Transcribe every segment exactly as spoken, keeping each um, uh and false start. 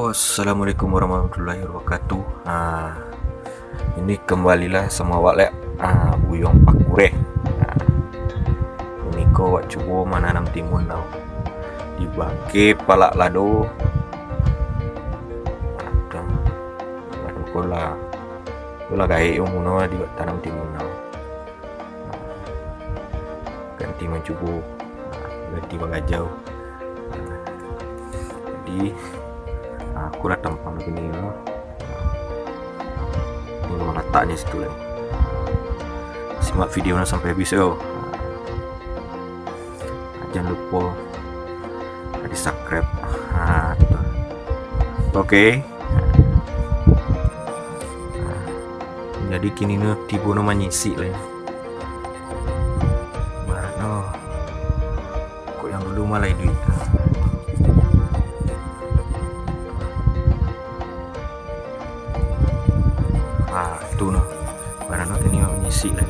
Assalamualaikum warahmatullahi wabarakatuh. Ah, ini kembalilah sama awak lek, ah, Buyuang Pakureh. Ah, ini ko awak cubo mananam timun tau. Di bangke palak lado. Aduh, lado ko lah, ko lah gaek yo muno di tanam timun tau. Ganti mancubo, ganti bagajau. Jadi, aku lah tampang kini yo. Ini mah lataknyo situ lai. Simak video nan sampai habis yo. Jangan lupa di subscribe. Ah, tu. Oke. Jadi kini no tibo no manyisik lai. Barat no. Kok yang dulu mah lai duit. Ah, tu no. Barat no kini manyisik lai.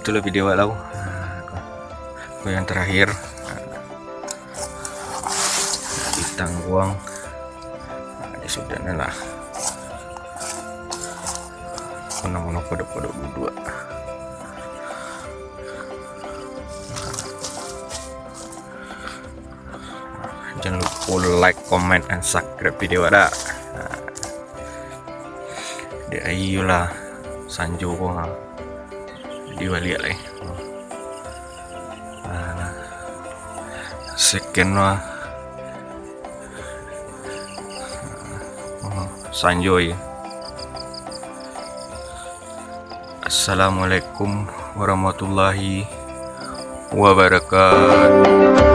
Itulah video awak lah. Ko yang terakhir. Di tangguang. Di sudah lah. Kena mono kodok-kodok duduk. Jangan lupa like, comment, and subscribe video awak dak. Dek ayolah sanjo ko ngam. Di baliak lai. Nah, second lah. Sanjo. Assalamualaikum warahmatullahi wabarakatuh.